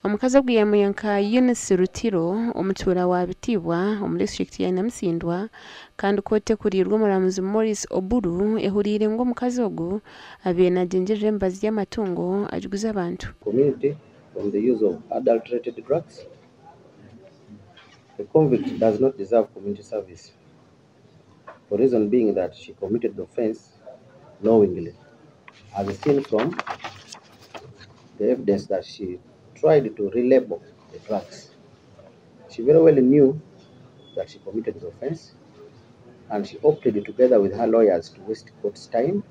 Omukazi ogu yaamanya nka Eunice Rutiro, omutuura wa Bitiibwa omu disiturikiti ya Namisindwa kandi kooti ekuriirwe omuramuzi Maurice Oburu ehuriire ngu omukazi ogu abaire nagyengyerera emibazi y'amatungo agiguza abantu. Community from the use of adulterated drugs. The convict does not deserve community service for reason being that she committed the offense knowingly as seen from the evidence that she tried to relabel the drugs. She very well knew that she committed the offense and she opted together with her lawyers to waste court's time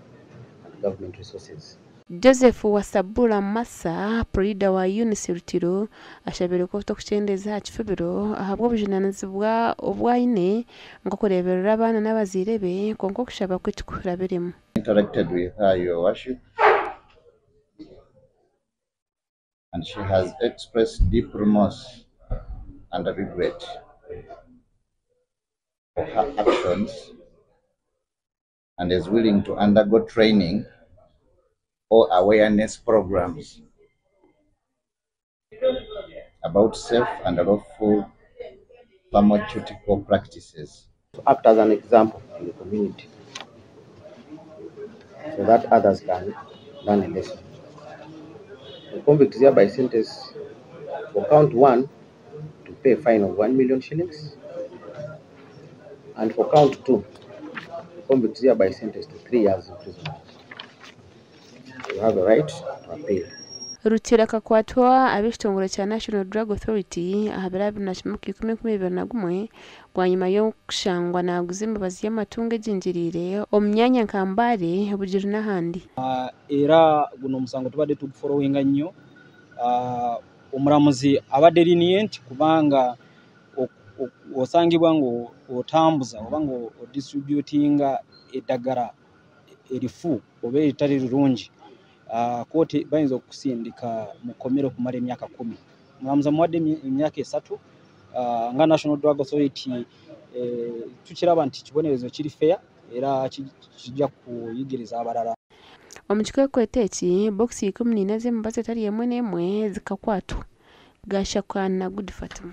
and government resources. Joseph Wasabula Massa, puriida wa Eunice Rutiro ashabire kooti okukyendeeza aha kifubiro ahabw'obujunaanizibwa obu aine nk'okureeberera abaana n'abazaire be kwonka okushaba kwe tikurabiremu. Interacted with her, Your Worship, and she has expressed deep remorse and regret for her actions and is willing to undergo training or awareness programs about safe and lawful pharmaceutical practices. To act as an example in the community so that others can learn a lesson. The convict is hereby sentenced for count one to pay a fine of 1 million shillings, and for count two, the convict is hereby sentenced to 3 years imprisonment. You have a right to appeal. Rutiro akakwatwa ab'ekitongore kya National Drug Authority aha biro 21 10 2021 bwanyima y'okushangwa naaguza emibazi y'amatungo egingiriire omu myanya nka Mbale, Bugiri n'ahandi. Era guno omusango tubadde tugufollowinga nnyo. Omulamuzi abadde lenient kubanga osangibwa nga otambuza oba nga odistributinga eddagala erifu oba eritali lirungi, kooti bayinza okukusindika mu kkomera okumala emyaka 10. Omulamuzi amuwadde emyaka 3. Nga National Drug Authority tukiraba nti kibonerezo kiri fair era kijja kuyigiriza abalala. Omu kikwekweto eki, bokisi 14 z'emibazi etari emwe n'emwe zikakwatwa. Gashakwana Good Fatima.